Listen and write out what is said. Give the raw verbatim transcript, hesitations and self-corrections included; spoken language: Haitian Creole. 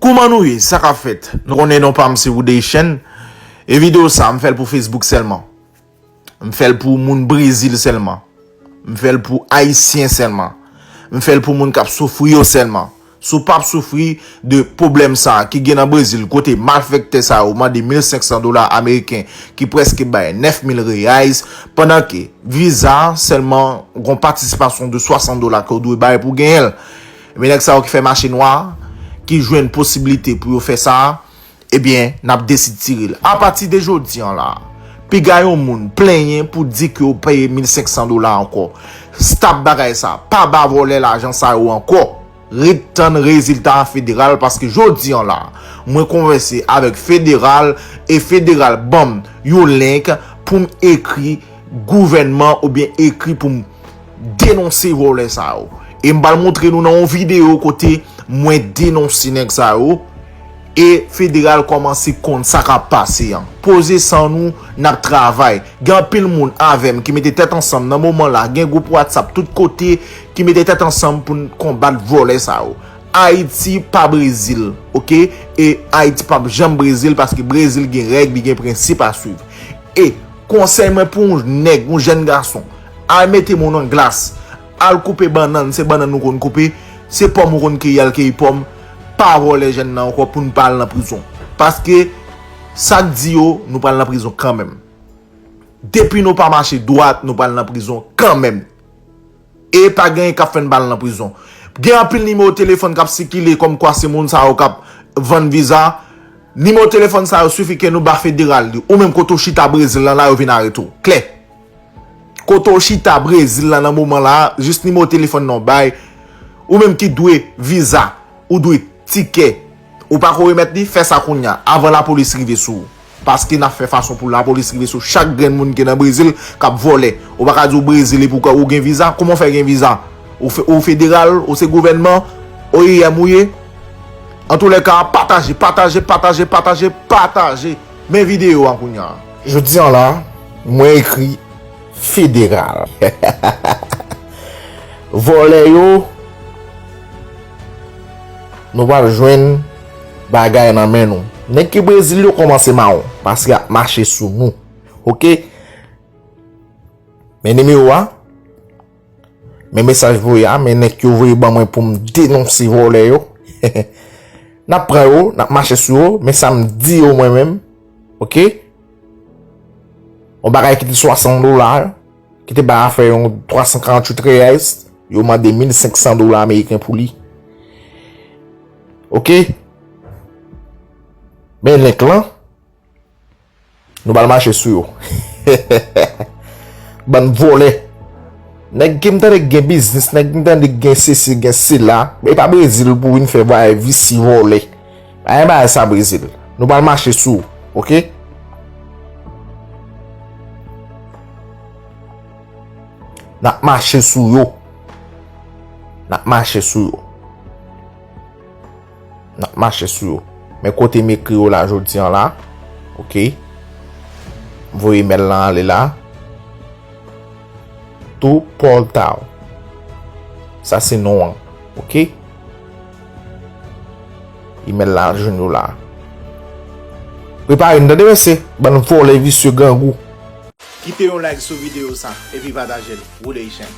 Kouman nou ye? Sa k ap fèt? Nou konnen non pa m se Woodey Chen. E videyo sa, m fè l pou Facebook sèlman. M fè l pou moun Brezil sèlman. M fè l pou Ayisyen sèlman. M fè l pou moun k ap soufri yo sèlman. Si w p ap soufri de pwoblèm sa a ki gen nan Brezil, kote malfektè sa yo mande mil senk san dola ameriken, ki prèske bay nèf mil reais, pandan ke viza sèlman gon patisipasyon de swasant dola ke w dwe bay pou genyen l. Men nèg sa yo ki fè mache nwa, ki jwenn posiblite pou yo fè sa, ebyen, n ap deside tire l. Apati de jodi an la, piga yon moun plenyen pou di ke yo peye mil senk san dola ankò. Stop bagay sa. Pa ba vòlè lajan sa yo ankò. Ret tann rezilta federal, paske jodi an la, mwen konvèse avèk federal e federal ban m yon link pou m ekri gouvènman oubyen ekri pou m denonse vòlè sa yo. E m pral montre nou nan yon videyo kote mwen denonse nèg sa yo e federal kòmanse konn sa k ap pase an. Poze san nou, n ap travay. Gen anpil moun avè m ki mete tèt ansanm nan moman la. Gen gwoup WhatsApp tout kote ki mete tèt ansanm pou n konbat vòlè sa yo. Ayiti pa Brezil, oke? E Ayiti p ap janm Brezil paske Brezil gen règ, li gen prensip a swiv. E konsèy mwen pou yon nèg, yon jèn gason, al mete men w nan glas, al koupe bannann, se bannann ou konn koupe, se pòm ou konn keyi, al keyi pòm, pa vòlè jèn nan ankò pou n pa al nan prizon. Paske sa k di yo, nou pral nan prizon kanmenm. Depi nou pa mache dwat, nou pral nan prizon kanmenm. E pa gen anyen k ap fè n pa al nan prizon. Gen anpil nimewo telefòn k ap sikile kòmkwa se moun sa yo k ap vann viza. Nimewo telefòn sa yo sifi ke nou ba federal li. Ou menm kote w chita Brezil la, la yo vin arete w. Klè. Kote w chita Brezil la nan moman la, jis nimewo telefòn nan w bay. Ou menm ki dwe viza, ou dwe tikè. Ou pako remèt li, fè sa kounye a, avan lapolis rive sou ou. Paske n ap fè fason pou lapolis rive sou chak grenn moun ki nan Brezil k ap vòlè. Ou pa ka di w Brezil epi w gen viza. Kòman w fè gen viza? Ou fe-, ou federal, ou se gouvènman, O I M ou ye? Antoulèka, pataje, pataje, pataje, pataje, pataje. Men videyo a kounye a. Jodi an la, mwen ekri federal. Vòlè yo, nou pral jwenn bagay nan men nou. Nèg ki Brezil yo kòmanse mawon, paske y ap mache sou nou. Oke? Men nimewo a, men mesaj voye a, men nèg yo voye ban mwen pou m denonse vòlè yo. N ap pran yo, n ap mache sou yo, men sa m di yo mwen menm. Oke? Yon bagay ki te swasant dola, ki te bay afè yon twa san karanntuit reais, yo mande mil senk san dola ameriken pou li. Oke? Men link lan, nou pral mache sou yo. Bann vòlè. Nèg ki m tande k gen biznis, nèg ki m tande k gen sesi, gen sela, men e pa Brezil pou vin fè bagay visye vòlè. Pa gen bagay sa Brezil. Nou pral mache sou ou, oke? N ap mache sou yo. N ap mache sou yo. N ap mache sou yo. Men kote m ekri yo la jodi an la. Oke. Voye imèl lan ale la. Tou Portal. Sa se non an. Oke. Imèl la jwenn yo la. Prepare n tande mesye. Bann vòlè visye grangou. Kite yon like sou videyo sa epi pataje l. Woodey Chen.